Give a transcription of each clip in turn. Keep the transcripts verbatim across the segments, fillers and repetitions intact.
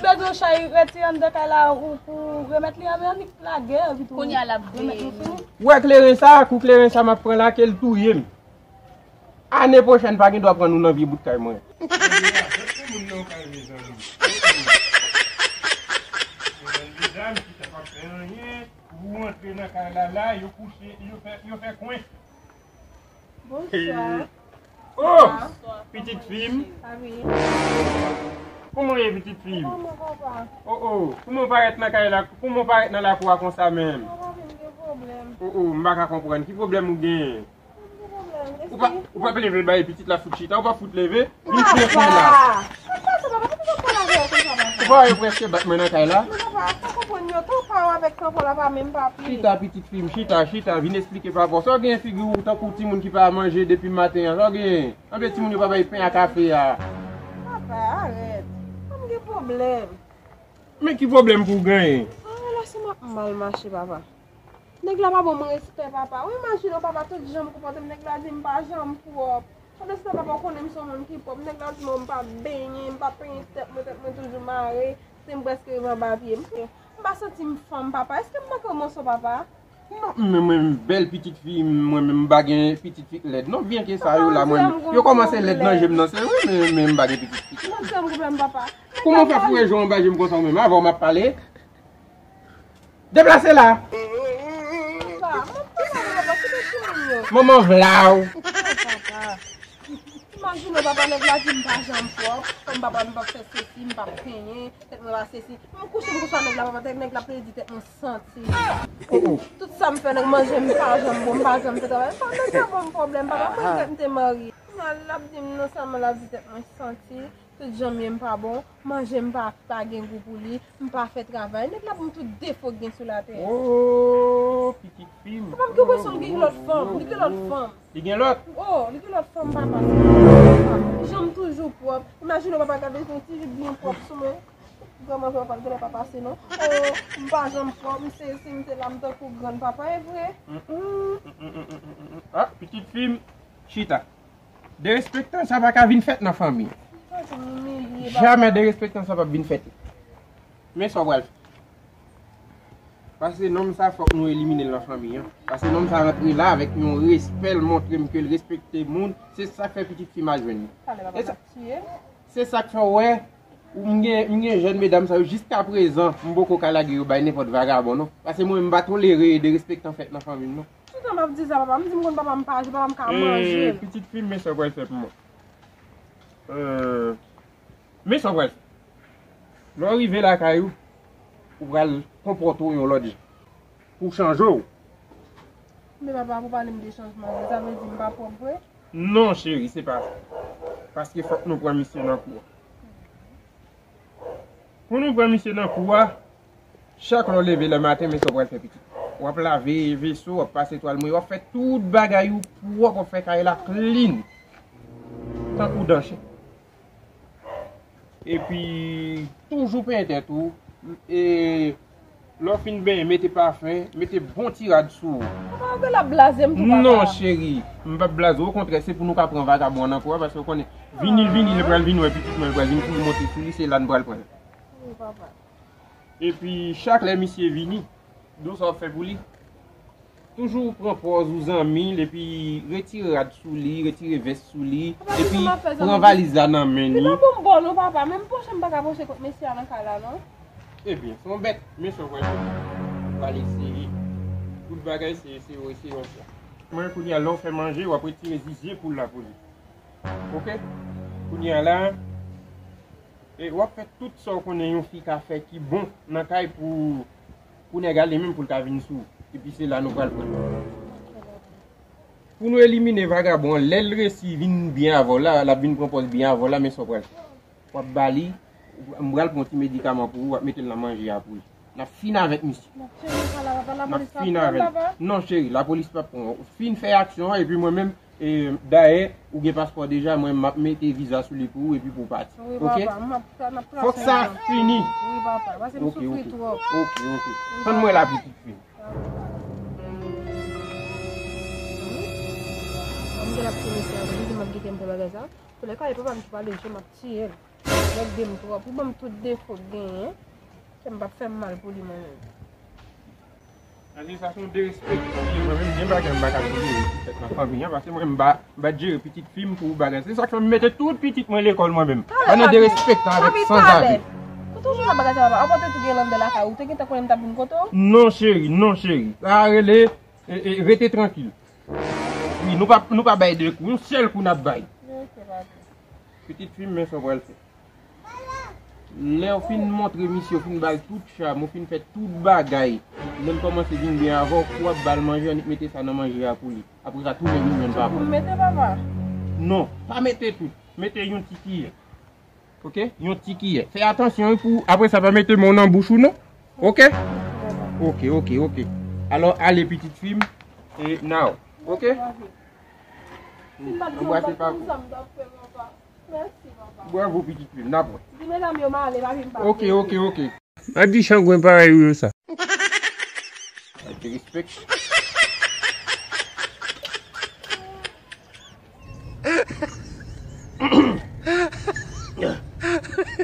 Bezwen chay retire anndan kay la ou pou remèt li anben annik lage epi tou. Kounye a l ap remèt nou fini. Ou wè kleren sa, kou kleren sa m ap pran la ke l touye m. Ane pwochèn pa gen dwa pran nou nan vye bout kay mwen. Ou antre nan kay la la, yo kouche, yo fè, yo fè kwen. Bonswa. Oh! Pitit fi m. Kòman w ye, pitit fi m? Oh, oh. Kòman w parèt nan kay la? Kòman w parèt nan lakou a konsa menm? Oh, oh, m pa ka konprann. Ki pwoblèm ou genyen? Ou pa, ou pa leve bay pitit la fout chita, ou pa fout leve. Vin pran kay la. Ou pa wè yo prèske bat mwen nan kay la? Chita, pitit fi m, chita, chita, vin eksplike papa w. Sa w gen figi w tankou timoun ki pa manje depi maten an? Sa w gen? Anben timoun yo pa bay pen a kafe a. Papa, arèt. Kòm gen pwoblèm. Men ki pwoblèm pou w genyen? Ah, relasyon m ap mal mache, papa. Nèg la pa ban mwen respè, papa. Ou imajine w, papa, tout jan m konpòte m, nèg la di m pa janm pwòp. Pandan se tan, papa, ou konnen m se yon moun ki pwòp. Nèg la di m, m pa benyen, m pa penyen tèt mwen, tèt mwen toujou mare. Se m prèske rive anba pye m. M pa santi m fanm, papa. Èske m manke yon mòso, papa? Non, men mwen, bèl pitit fi, mwen menm m pa gen pitit fi k lèd. Non, byen ke sa yo la, mwen, yo kòmanse lèd nan je m nan, se vre, men, men m pa gen pitit fi k lèd. Kòman w fè foure je w anba je m konsa ou menm? Avan w m ap pale. Deplase la. Manman vla w. Imajine w, papa, nèg la di m pa janm pwòp, kòm papa m p ap fè sesi, m p ap penyen, tèt mwen pa sesi. M kouche, m kouche a nèg la, papa, tèt nèg la plede di tèt mwen santi. Tout sa m fè, nèg manje m pa janm bon, m pa janm fè travay. Sa nèg la ban m pwoblèm, papa, mwen tèt m te marye. Kounya l ap di m non sèlman l ap di tèt mwen santi, tout jan m ye m pa bon, manje m pa, pa gen gou pou li, m pa fè travay. Nèg la ban m tout defo k gen sou latè. Oh, pitit fi m. Papa m gen enpresyon l gen lòt fanm, li gen lòt fanm. Li gen lòt? Oh, li gen lòt fanm, papa. Jan m toujou pwòp. Imajine w, papa, gade yon ti jip byen pwòp sou mwen. Granmoun papa, gade papa se non. Oh, m pa janm pwòp, m se si m te la, m tankou grann papa, e vre. Ah, pitit fi m, chita. Derespektan sa pa ka vin fèt nan fanmi. Jamè derespektan sa p ap vin fèt. Men sa w pral fè. Pase nonm sa fòk nou elimine l nan fanmi an. Pase nonm sa rantre la avèk yon respè, l montre m ke l respekte moun. Se sa k fè pitit fi m al jwenn li. E sa, se sa k fè w wè, m gen, m gen jèn medam sa yo jiskaprezan, m poko ka lage yo bay nenpòt vagabon non. Pase mwen, m pa tolere derespektan fèt nan fanmi m non. Toutan m ap di sa, papa. M di m konn papa m pa aji, papa m ka manje m. Pitit fi m, men sa w pral fè pou mwen. Men sa w pral fè. Lè w rive lakay ou, ou pral konpòte w yon lòt jan. Pou w chanje w. Men papa, pou pale m de chanjman, sa vle di m pa pwòp vre? Non, cheri, se pa sa. Paske fòk nou pran misye nan kou a. Pou nou pran misye nan kou a, chak lè w leve lè maten, men sa w pral fè pitit. W ap lave veso, w ap pase twal mouye, w ap fè tout bagay ou pwòp, w ap fè kay la clean. Tankou dan chen. Epi, toujou penyen tèt ou. E, lè w fin benyen, mete pafen, mete bon ti rad sou ou. Papa, ou genlè ap blaze m tou, papa. Non, cheri, m p ap blaze w. Okontrè, se pou nou ka pran vagabon an nan kou a, paske w konnen, vini l vini, l pral vin wè pitit mwen, l pral vin kouri monte sou li, se la n pral pran l. Wi, papa. Epi, chak lè misye vini, don sa w ap fè pou li, toujou pran pòz ou zanmi l, epi retire rad sou li, retire vès sou li, epi pran valiz la nan men li. Li pa bon bon non, papa. Menm pwoche m pa ka pwoche kot mesye a nan kay la, non. Ebyen, se yon bèt, men sa w pral fè. W pral eseye. Tout bagay se, se, se yon fwa. Mwen, kounye a, lè w fè manje, w ap retire zizye poul la pou li. Oke? Kounye a la, e w ap fè tout sa w konnen yon fi ka fè ki bon nan kay pou, pou nèg a li menm pou l ka vin sou ou. Epi se la nou pral pran. Pou nou elimine vagabon an, lè l resi vin byen avè w la, l ap vin pran pòz byen avè w la, men sa w pral fè. W ap ba li, m pral pran ti medikaman pou ou, w ap mete l nan manje a pou li. N ap fin avèk misye. N ap fin avè l. Non, cheri, lapolis p ap pran w. Fin fè aksyon an, epi mwen menm, e, dayè, ou gen paspò deja, mwen, m ap mete viza sou li pou ou, epi pou w pati. Oke? Fòk sa fini. Wi, papa. Paske m soufri twòp. Oke, oke. Tann mwen la, pitit fi m. Mwen gen la pou ti mesye a, li di m ap kite m fè bagay sa. Pou lè kay papa m ki pale, je m ap tiye l. Règle m twòp. Ou ban m tout defo k genyen. Kè m p ap fè m mal pou li mwen menm. Ann di sa se yon derespektan. Mwen menm, gen bagay m pa ka tolere ki fèt nan fanmi an, paske mwen m pa, m pa t jere pitit fi m pou bagay. Se sa k fè m mete tout pitit mwen lekòl mwen menm. Talè, pandan papi. Derespektan avèk sanzave. Ou toujou nan bagay sa, papa. Anpòtan tou gen lande lakay ou. Ou te gentan konnen m t ap vin kote w? Non, cheri, non, cheri. Sa rele, e, e, rete trankil. Wi, nou pa, nou pa bay de kou. Yon sèl kou n ap bay. Ok, papi. Pitit fi m, men sa w pral fè. Lè w fin montre misye, w fin ba l tout cham, w fin fè tout bagay, lè l kòmanse vin byen avè w, w ap ba l manje, annik mete sa nan manje a pou li. Apre sa, tounen vin jwenn papa. Pou m mete, papa? Non, pa mete tout. Mete yon ti kiyè. Oke? Yon ti kiyè. Fè atansyon wi pou apre sa pa mete men w nan bouch ou non. Oke? Oke, oke, oke. Alò, ale pitit fi m. E now. Oke? Anbrase papa. Mèsi, papa. Bravo, pitit fi m, n ap wè. Di medam yo m ale, papi m pa prese. Oke, oke, oke. A di changwen parèy ou yo sa. Ay, te respèk.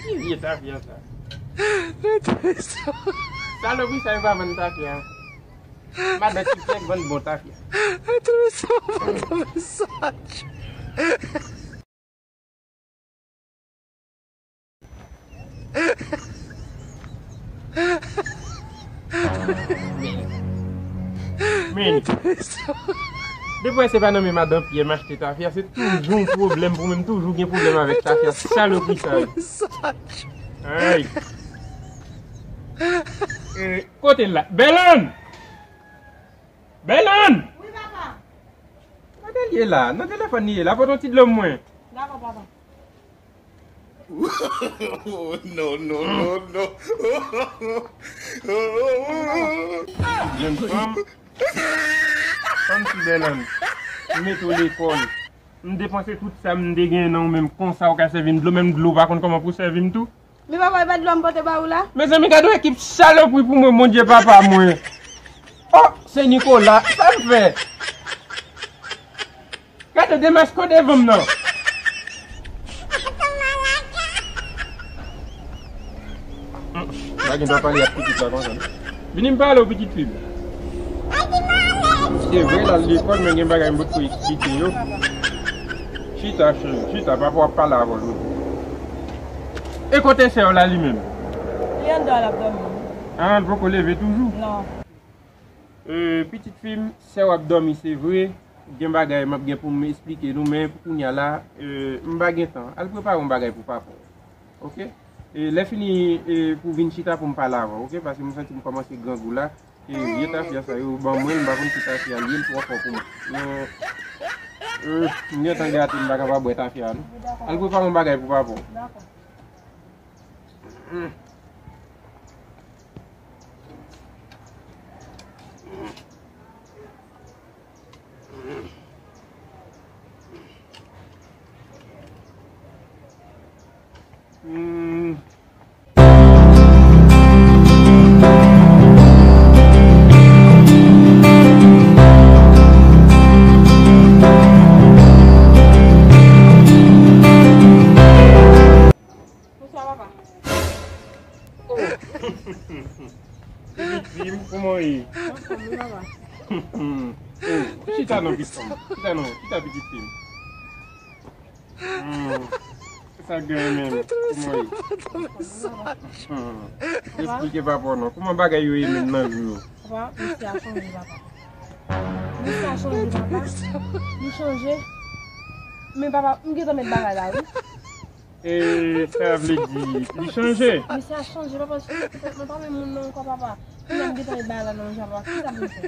Ki vye tafya sa? Salopri sa yo pa vann tafya. Madan ki fèk vann bon tafya. Men, depi wè se pa nan men madan Pyè m achte tafya, se toujou yon pwoblèm pou mwen, m toujou gen pwoblèm avèk tafya salopri sa yo. Ay. Eh, kote l la? Bèlòn! Bèlòn! Wi, papa. Kote l ye la? Nan telefòn li ye la. Pote yon ti dlo mwen. Dakò, papa. No, no, no, no. Jèn fanm. Fanm ti Bèlòn. M mete w lekòl. M depanse tout sa m te gen nan w menm konsa w ka sèvi m dlo, menm dlo w pa konn kòman pou sèvi m tou. Men papa, e pa dlo a m pote ba ou la? Mezanmi, gade yon ekip salopri pou mwen, Bondye papa mwen. Oh, se Nicolas, sa m fè? Gade demasko devan m nan. M pa gen dwa pale ak pitit la konsa non. Vini m pale w, pitit fi m. Se vre, l al lekòl, men gen bagay m potko eksplike yo. Chita, cheri, chita, papa w ap pale avè w. E kote sè w la, li menm? Li anndan, l ap dòmi. Ah, l poko leve toujou? Non. Euh, pitit fi m, sè w ap dòmi, se vre. Gen bagay m ap gen pou m eksplike nou, men pou kounye a la, euh, m pa gen tan. Al prepare yon bagay pou papa w. Oke? E lè fini, e pou vin chita pou m pale avè w, oke? Paske m santi m kòmanse grangou la. E vye tafya sa yo ban mwen, m pa konn ki tafya l ye, l twò fò pou mwen. Men, euh, m gentan gate, m pa ka pa bwè tafya a non. Al prepare yon bagay pou papa w. Dakò. Bonswa, papa. Oh. Pitit fi m, kòman w ye? Anfòm wi, papa. Oh, chita non, pitit fi m. Chita non, chita, pitit fi m. Hmm. Sa gen menm? Kòman w ye? Hmm. Papa. Eksplike papa w non. Kòman bagay yo ye menm nan vi w? Papa, mesye a chanje, papa. Mesye a chanje, papa. Li chanje. Men papa, m gentan met bagay la, wi. E sa vle di, li chanje? Mesye a chanje, papa, chanje konplètman, pa menm moun nan ankò, papa. Kounya m gentan met bagay la nan manje a, papa, kisa pou m fè?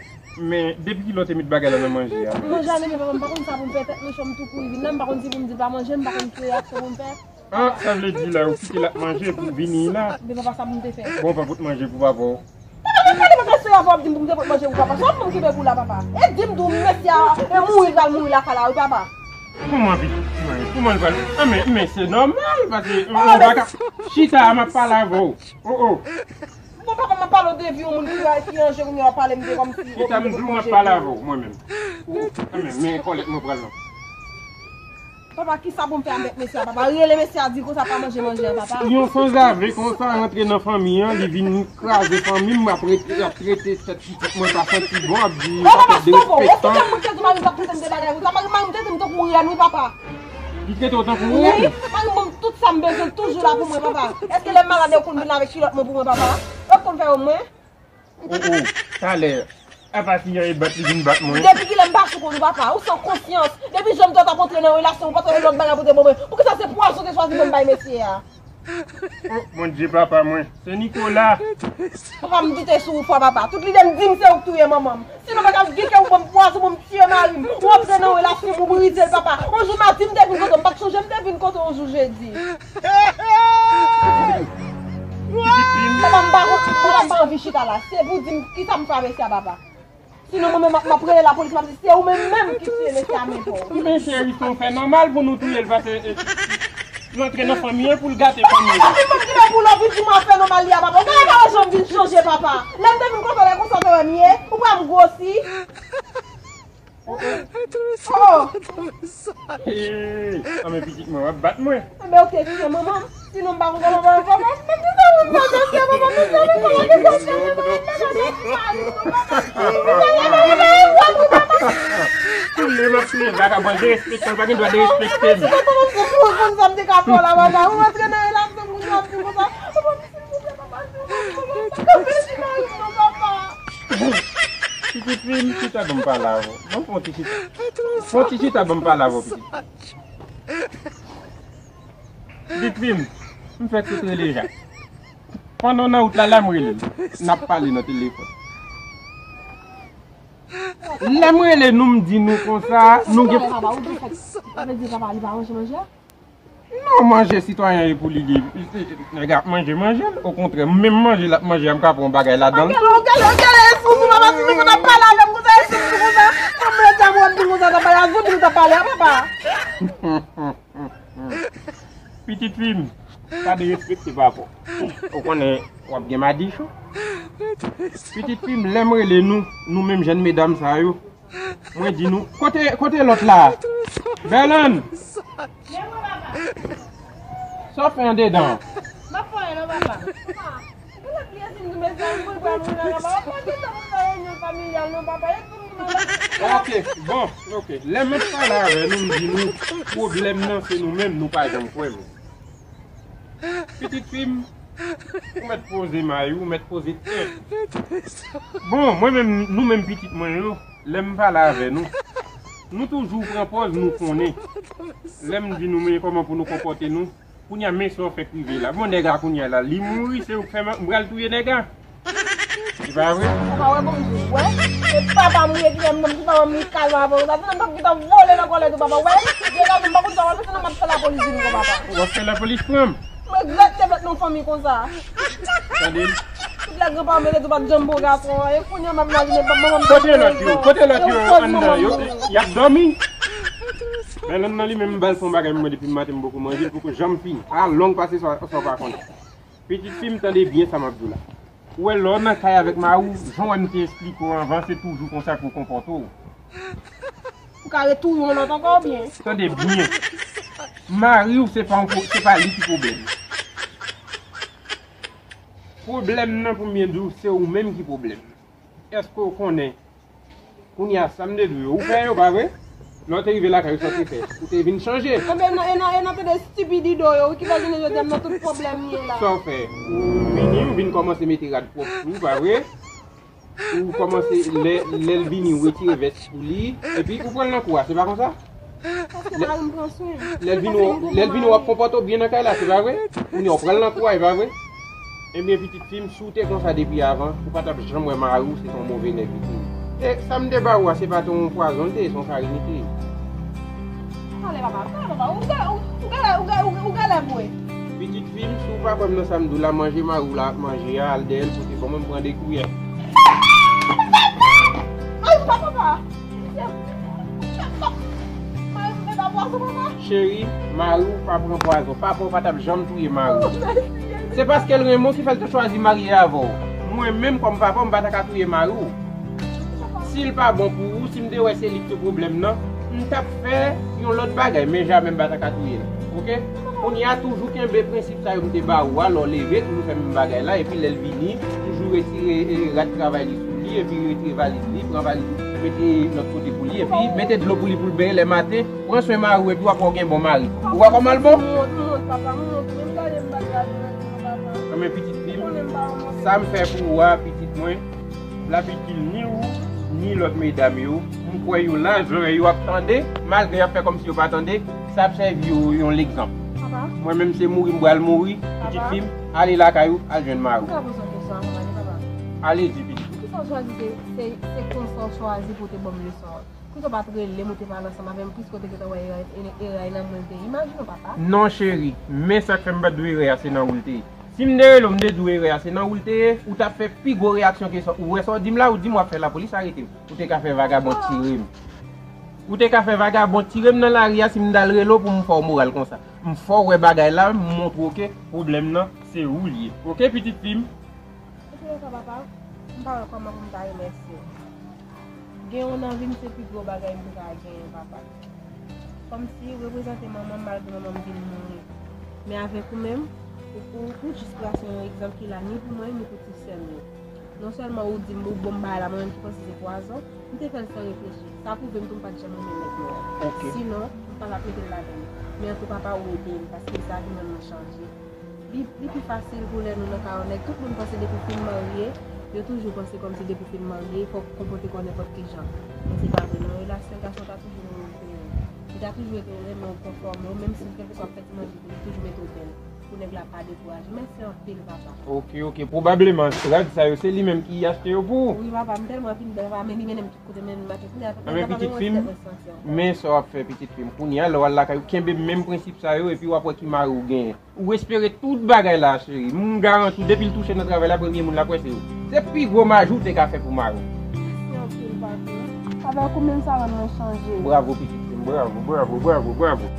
Men, depi kilè w te met bagay la nan manje a? Manje a, men papa, m pa konn sa pou m fè, tèt mwen cho, m tou kouri vin la, m pa konn si pou m di l pa manje, m pa konn ki reyaksyon pou m fè. Ah, sa vle di la, ou kite l ap manje pou w vini la? Men papa, sa pou m te fè? Bon, pa pot manje pou papa w. Papa, mwen pale, mwen pase avè w, ap di m pou m te pot manje pou papa. Sa w ap ban m kenbe pou la, papa? E di m tou, mesye a, e mouri l pral mouri lakay la, wi, papa. Kòman pitit fi mwen? Kòman l pral? Ah, men, men se nòmal, paske mwen pa ka chita, m ap pale avè w. Oh, oh. Bon, papa, m ap pale w de vi yon moun ki, ki anje, kounye a w ap pale m de kòmsi. Chita, m di w, m ap pale avè w, mwen menm. Ou, ah, men, men kòlèt mwen pral non. Papa, kisa pou m fè avèk mesye a, papa? Rele mesye a, di konsa pa manje manje a, papa. Yon sanzave konsa rantre nan fanmi an, li vin kraze fanmi m, ap rete, ap trete tèt pitit mwen pa santi bon, ap di yon pakèt derespektan. Mari m te di m tankou rèn, wi, papa. Li trete w tankou rèn? Wi, mari m ban m tout sa m bezwen, l toujou la pou mwen, papa. Èske lè m malad, yo konn vin avèk kilòt mwen pou mwen, papa? Yo konn fè yo mwen? Oh, oh, talè, apa fi an e bat li vin bat mwen? Depi kilè m pa sou kont ou, papa? Ou san konsyans. Depi jan m te w t ap antre nan relasyon, ou pa t wè lòt bagay pou te ban mwen. Poukisa se pwazon te chwazi ban m bay mesye a? Oh, Bondye, papa mwen, se Nikola. Papa, m doute sou ou fò, papa. Tout lide m di m se ou k touye manman m. Sinon, pa t ap gen kè ou ban m pwazon, ban m tiye mari m. Ou antre nan relasyon m, ou brize l, papa. On jou madi m te vin kote w, m pa t sonje m te vin kote w on jou jedi. Papa, m pa, papa, m pa anvi chita la. Se pou di m kisa m fè a mesye a, papa. Sinon, mwen menm, m ap, m ap rele lapolis, m ap di se ou menm menm ki tiye mesye a, men pa w. Men cheri, se yon fè nòmal pou nou touye l, paske, eh, l antre nan fanmi an pou l gate fanmi an. Epi mwen ki lè pou lòt, ou di mwen fè nòmal li a, papa. Ou gade kòman jan m vin chanje, papa. Lè m te vin kote w la, konsa w te wè m ye? Ou pa m gwosi? Oh, oh. Oh! Hey, anben pitit mwen, w ap bat mwen. Anben, ok, tiye manman m. Sinon, m pa konn kòman mwen, papa, m pa konn sa pou m fè, mesye, papa, mesye, mesye, papa, mesye, papa, mesye, papa. Touye m ap touye vagabon, derespektan, pa gen dwa derespekte m. Ou konn sa m te ka fè w la, papa. Ou rantre nan relasyon m, ou ap di konsa. Papa, silvouplè, papa, silvouplè, papa, silvouplè, papa. Pitit fi m, chita ban m pale avè w. Ban m fè yon ti chita. Fè yon ti chita ban m pale avè w, pitit. Pitit fi m, m fèk sot rele Jak. Pandan w nan wout la, la m rele l. N ap pale nan telefòn. Lè m rele nou, m di nou konsa, nou gen... Papa, ou di fèk, sa vle di papa li pa manje manje a? Non, manje sitwayen e pou li li, nèg ap manje, manje l. Okontrè, menm manje l ap manje a, m ka pran yon bagay ladan l tou. Ou gade, ou gade, ou gade, e sou nou, papa, si nou konn ap pale avè m konsa, e sou nou konsa. Kòm lè sa mwen ap di konsa, ta pale a zòt, nou ta pale a papa. Pitit fi m, pa derespekte papa w. Ou konnen w ap gen madichon. Pitit fi m, lè m rele nou, nou menm jèn medam sa yo, mwen di nou, kote, kote lòt la? Bèlonn! Sa w fè andedan? M ap fè anyen non, papa. Papa, m ap bliye si m di mesye a, m pral pran moun nan, papa. Papa, gentan pou fè reyinyon familyal non, papa. E pou m di mwen... Ok, bon, ok. Lè m mèt pale avè nou, m di nou, pwoblèm nan se nou menm, nou pa janm kwè m. Pitit fi m, ou mèt poze may ou, ou mèt poze tèt ou. Bon, mwen menm, nou menm pitit mwen yo, lè m pale avè nou, nou toujou pran pòz nou konnen. Lè m di nou, men kòman pou nou konpòte nou, kounye a, men sa w fèk rive la. Bon, nèg la, kounye a la, li mouri, se ou k fè m, m pral touye nèg la. Se pa vre? Papa, wè, bon, wè. E papa m ye ki fè m, ki fè m ri kalman avè w. Sa se nan m t ap gentan vole nan kòlèt ou, papa, wè. Degaje m, pa konn sa w ap fè, se nan m ap fè lapolis vin pran papa. W ap fè lapolis pran m? M regrèt te fèt nan fanmi konsa. Tande m? Tout lè granpa m rele tou pa t janm bon gason an. E kounye a m ap imajine papa m. Kote lòt yo? Kote lòt yo anndan? Yo, y ap dòmi? Men lòt nan li menm, m ba l fè yon bagay mwen depi maten m poko manje l, poko janm fini. A long pase sa, sa w pa konnen. Pitit fi m, tande byen sa m ap di w la. Ou wè, lè w nan kay avèk mari w, jan w wè m te esplike w anvan, se toujou konsa pou w konpòte w. Ou ka retouye yon lòt ankò oubyen? Tande byen. Mari w, se pa yon pwo-, se pa li ki pwoblèm. Pwoblèm nan, pou m byen di w, se ou menm ki pwoblèm. Èske w konnen Kounye a, sa m te di w yo, ou fè yo, pa vre? Lè w te rive lakay ou, sa w te fè? Ou te vin chanje. Anben, e nan, e nan, e nan tande stipid ido yo, wi, ki fè jounen jodi a m nan tout pwoblèm m ye la. Sa w fè? Ou vini, ou vin kòmanse mete rad pwòp sou ou, pa vre? Ou kòmanse, lè, lè l vini, ou retire vès pou li, epi ou pran l nan kou a, se pa konsa? Paske mari m pran swen. Lè l vin wè, lè l vin wè w ap konpòte w byen nan kay la, se pa vre? Kounye a w pran l nan kou a, e pa vre? Ebyen, pitit fi m, si w te konsa depi avan, ou pa t ap janm wè mari w se t on move nèg li te ye. E sa m te ba ou a, se pa t on pwazon l te ye, se on kari li te ye. Talè, papa, talè, papa, ou ga-, ou, ou galè, ou ga-, ou, ou galè vre. Pitit fi m, si w pa kwè m nan sa m di w la, manje mari w la ap manje a, al dèyè l pote ban mwen, m pran de kouyè. Ay, papa, papa. Cheri, mari w pa pran pwazon. Papa w pa t ap janm touye mari w. Se paske l renmen w ki fè l te chwazi marye avè w. Mwen menm, kòm papa w, m pa ta ka touye mari w. Si l pa bon pou ou, si m te wè se li ki te pwoblèm nan, m t ap fè Yon lòt bagay, men jamè m pa ta ka touye l. Oke? Kounye a, toujou kenbe prensip sa yo m te ba ou a, lè w leve, toujou fè menm bagay la, epi lè l vini, toujou retire, e, rad travay li sou li, epi retire valiz li, pran valiz li, mete lòt kote pou li, epi mete dlo pou li pou l benyen lè maten, pran swen mari w, epi w ap wè w gen bon mari. Ou wè kòman l bon? M wont, m wont, papa, m wont. Menm gade m pa gade, papa. Anben, pitit fi m, sa m fè pou ou a, pitit mwen, l ap itil ni ou, ni lòt medam yo. M kwè yo la, jan yo ap tande, malgre y ap fè kòmsi yo pa tande, sa ap sèvi yo yon legzanp. Papa? Mwen menm se mouri m pral mouri, pitit fi m, ale lakay ou, al jwenn mari w. Mwen ka poze yon kesyon avan m ale, papa? Ale di, pitit. Poukisa w chwazi se, se, se konsa w chwazi pou w te ban m leson an? Poukisa w pa t rele m, ou te pale ansanm avè m, piske w te gentan wè erè, erè nan mwen l te ye? Imajine w, papa. Non, cheri, men sa k fè m pa t dwe erè a, se nan ou l te ye. Si m te rele w, m te di w erè a se nan ou l te ye, ou t ap fè pi gwo reyaksyon ke sa. Ou wè sa w di m la, ou di m w ap fè lapolis arete m. Ou te ka fè vagabon tire m. Ou te ka fè vagabon tire m nan lari a si m t al rele w pou m fè w moral konsa. M fè w wè bagay la, m montre w ke pwoblèm nan se ou l ye. Oke, pitit fi m? Antouleka, papa, m pa wè kòman pou m ta remèsye w. Gen ou nan vi m se pi gwo bagay m te ka genyen, papa. Kòmsi w reprezante manman m malgre manman m vin mouri. Men avèk ou menm, ou, ou, ou jis trase yon egzanp ki la ni pou mwen, ni pou ti sè m yo. Non sèlman ou di m, ou ban m bagay la, mwen menm ki panse se pwazon, m te fè l san reflechi. Sa pwouve m tou m pa t janm renmen nèg nwa. Oke. Sinon, m pa t ap mete l ladan l. Men antou papa ou ede m, paske sa vin rann mwen chanje. Li, li pi fasil pou lè nou nan ka yon nèg. Tout moun panse depi w fin marye, yo toujou panse kòmsi depi w fin marye, fòk ou konpòte kò w nenpòt ki jan. Men se pa vre, nan yon relasyon, gason ta toujou renmen w, li ta toujou ete w renmen w, konfòme w, menm si kèlkeswa w ap fè ti manje pou li, toujou mete w bèl, pou nèg la pa dekouraje. Mèsi anpil, papa. Oke, oke. Pwobableman, rad sa yo, se li menm ki achte yo pou ou. Wi, papa, m tèlman fin bèl, papa, men li mennen m tout kote, men m mache kounye a, men papa, men respè mwen santi ankò. Men sa w ap fè, pitit fi m. Kounye a, lè w al lakay ou, kenbe menm prensip sa yo, epi w ap wè ki mari w genyen. Ou espere tout bagay la, cheri. M garanti w, depi l touche nan travay la, premye moun l ap wè se ou. Se pi gwo maji w te ka fè pou mari w. Mèsi anpil, papi. Avèk ou menm sa rann mwen chanje. Bravo, pitit fi m. Bravo, bravo, bravo, bravo.